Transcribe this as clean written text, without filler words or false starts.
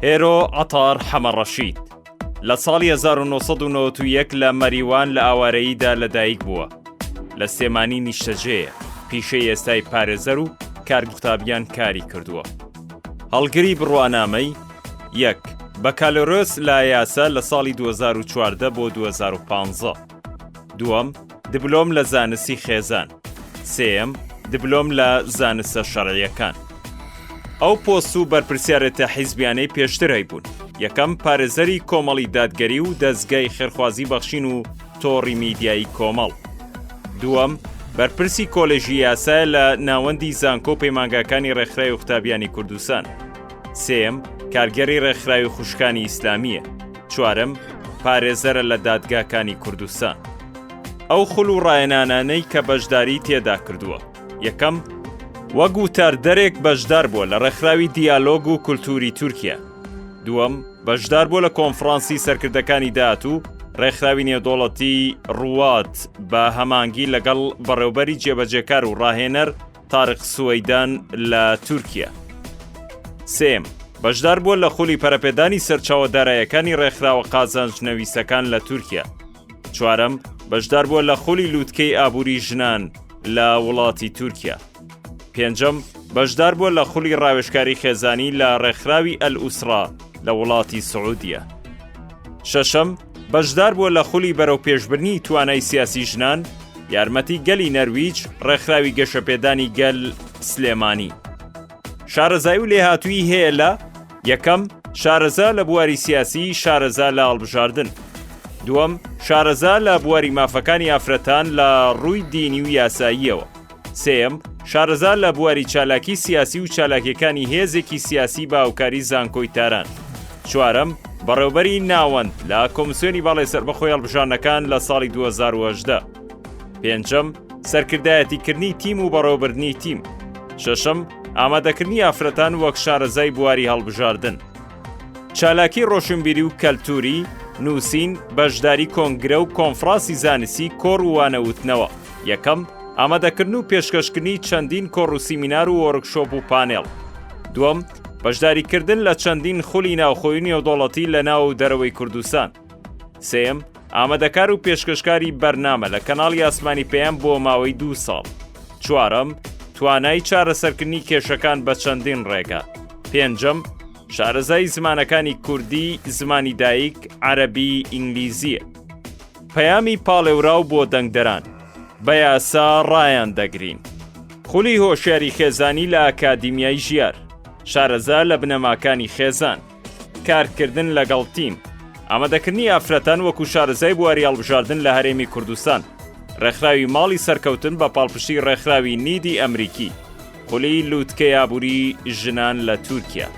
هێرۆ عەتار حەمەڕەشید لە ساڵی 1991 لە مەریوان لە ئاوارەییدا لەدایک بووە. لە سلێمانی نیشتەجێیە. پیشەی ئێستای پارێزەر و کارگوتابیان کاری کردووە. هەڵگری بڕوانامەی، یەک. بەکالۆرۆس لە یاسا لە ساڵی 2014 بۆ 2015. دووەم، دبلۆم لە زانستی خێزان. سێیەم، دبلۆم لە زانستە شەرعییەکان. ئەو پۆست و بەرپرسیارێتە حیزبیانەی پێشتر هەیبوون، یەکەم، پارێزەری کۆمەڵی دادگەری و دەزگای خێرخوازی بەخشین و تۆڕی میدیایی کۆمەڵ. دووەم، بەرپرسی کۆلێژی یاسایە لە ناوەندی زانکۆ و پەیمانگاکانی ڕێکخراوی قوتابیانی کوردستان. سێیەم، کارگێڕی ڕێکخراوی خوشکانی ئیسلامییە. چوارەم، پارێزەرە لە دادگاکانی کوردستان. ئەو خول و ڕاهێنانانەی کە بەشداری تێدا کردووە. یەکەم، وەک وتاردەرێک بەشدار بووە لە ڕێکخراوی دیالۆگ و کولتووری تورکیا. دووەم، بەشدار بووە لە کۆنفرانسی سەرکردەکانی داهاتوو ڕێکخراوی نێودەوڵەتی ڕوات بە هەمانگی لەگەڵ بەڕێوبەری جێبەجێکار و ڕاهێنەر تارق سوەیدان لە تورکیا. سێیەم، بەشدار بووە لە خولی پەرەپێدانی سەرچاوە دارایەکانی ڕێکخراوە قازانج نەویستەکان لە تورکیا. چوارەم، بەشدار بووە لە خولی لووتکەی ئابووری ژنان لە وڵاتی تورکیا. پێنجەم، بەشدار بووە لە خولی ڕاوێژکاری خێزانی لە ڕێکخراوی ئەلئوسڕا لە وڵاتی سعودیە. شەشەم، بەشدار بووە لە خولی بەرەوپێشبردنی توانای سیاسی ژنان، یارمەتی گەلی نەرویج، ڕێکخراوی گەشەپێدانی گەل، سلێمانی. شارەزایی و لێهاتوویی هەیە لە، یەکەم، شارەزا لە بواری سیاسی، شارەزا لە هەڵبژاردن. دووەم، شارەزا لە بواری مافەکانی ئافرەتان لە ڕووی دینی و یاساییەوە. سێیەم، شارەزا لە بواری چالاکی سیاسی و چالاکیەکانی هێزێکی سیاسی بە هاوکاری زانکۆی تاران. چوارەم، بەڕێوبەری ناوەند لە کۆمسیۆنی باڵای سەربەخۆی هەڵبژاردنەکان لە ساڵی 2018. پێنجەم، سەرکردایەتیکردنی تیم و بەڕێوەبردنی تیم. شەشەم، ئامادەکردنی ئافرەتان وەک شارەزای بواری هەڵبژاردن. چالاکی ڕۆشنبیری و کەلتوری، نووسین، بەشداری کۆنگرە و کۆنفرانسی زانستی، کۆڕ و وانەوتنەوە. یەکەم، ئامادەکردن و پێشکەشکردنی چەندین کۆڕ و سیمینار و وۆرکشۆپ و پانێڵ. دووەم، بەشداریکردن لە چەندین خولی ناوخۆی و نێودەوڵەتی لە ناو و دەرەوەی کوردستان. سێیەم، ئامادەکار و پێشکەشکاری بەرنامە لە کەناڵی ئاسمانی پەیام بۆ ماوەی دوو ساڵ. چوارەم، توانای چارەسەرکردنی کێشەکان بە چەندین ڕێگا. پێنجەم، شارەزای زمانەکانی کوردی، زمانی دایک، عەرەبی، ئینگلیزییە. پەیامی پاڵێوراو بۆ دەنگدەران، بە یاسا ڕایان دەگرین. خولی هۆشیاری خێزانی لە ئەکادیمیای ژیار، شارەزا لە بنەماکانی خێزان، کارکردن لەگەڵ تیم، ئامادەکردنی ئافرەتان وەکو شارەزای بواری هەڵبژاردن لە هەرێمی کوردستان، ڕێکخراوی ماڵی سەرکەوتن بە پاڵپشتی ڕێکخراوی نیدی ئەمریکی، خولی لوتکەی ئابووری ژنان لە تورکیا.